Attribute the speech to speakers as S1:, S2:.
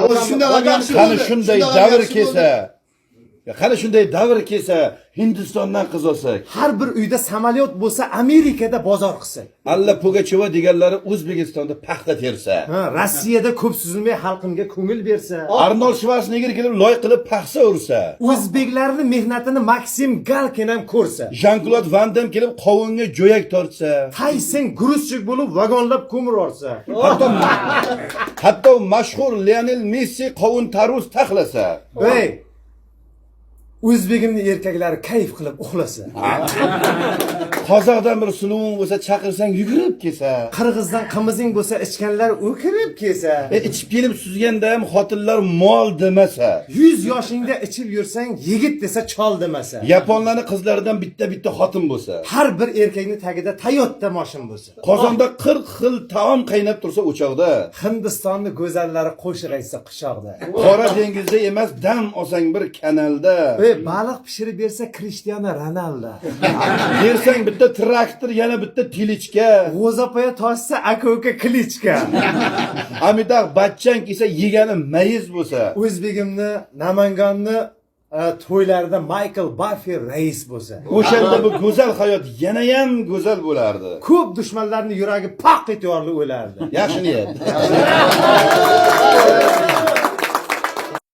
S1: O'zi shunday ham yaxshi
S2: Qani
S1: bo'ldi.
S2: shunday
S1: Shunday ham
S2: davr
S1: yaxshi
S2: kelsa, qani shunday davr kelsa, Hindistondan qiz olsak,
S3: Har bir uyda samolyot bo'lsa, Amerikada bozor qilsak.
S2: Alla Pugacheva deganlari O'zbekistonda paxta tersa,
S3: Ha, Rossiyada ko'p suzilmay xalqimga ko'ngil bersa.
S2: Arnold Shvarsenegger kelib loy qilib paxsa ursa,
S3: O'zbeklarni mehnatini Maksim Galkin ham ko'rsa.
S2: Jean-Claude Van Damme kelib qovunga jo'yak tortsa,
S3: Tayson грузчик bo'lib vagonlab ko'mir orsa.
S2: Hatto mashhur Lionel Messi qovun tarvuz taxlasa,
S3: Ey! O'zbegimni erkaklari kayf qilib uxlasa.
S2: Qozoqdan bir suluving bo'lsa chaqirsang yugurib kelsa,
S3: Qirg'izdan qimizing bo'lsa ichganlar o'kirib kelsa.
S2: Ichib kelib suzganda ham xotinlar mol demasa,
S3: 100 yoshingda ichib yursang yigit desa chol demasa.
S2: Yaponlarni qizlaridan bitta-bitta xotin bo'lsa,
S3: Har bir erkakni tagida Toyota moshin bo'lsa.
S2: Qozonda 40 xil taom qaynab tursa o'choqda,
S3: Hindistonni go'zallari qo'shiq aytsa quchoqda.
S2: Qora dengizda emas dam olsang bir kanalda,
S3: Ey, baliq pishirib bersa Cristiano Ronaldo.
S2: Bersang bitta traktor yana bitta tilichka,
S3: G'o'zapoya toshsa aka-uka klichka.
S2: Amitabh Bachchan kelsa yegani mayiz bo'lsa,
S3: O'zbegimni Namangonni to'ylarida Michael Baffer rais bo'lsa.
S2: O'shanda bu go'zal hayot yanayam go'zal bo'lardi.
S3: Ko'p dushmanlarni yuragi paq etib o'lardi.
S2: Yaxshi niyat.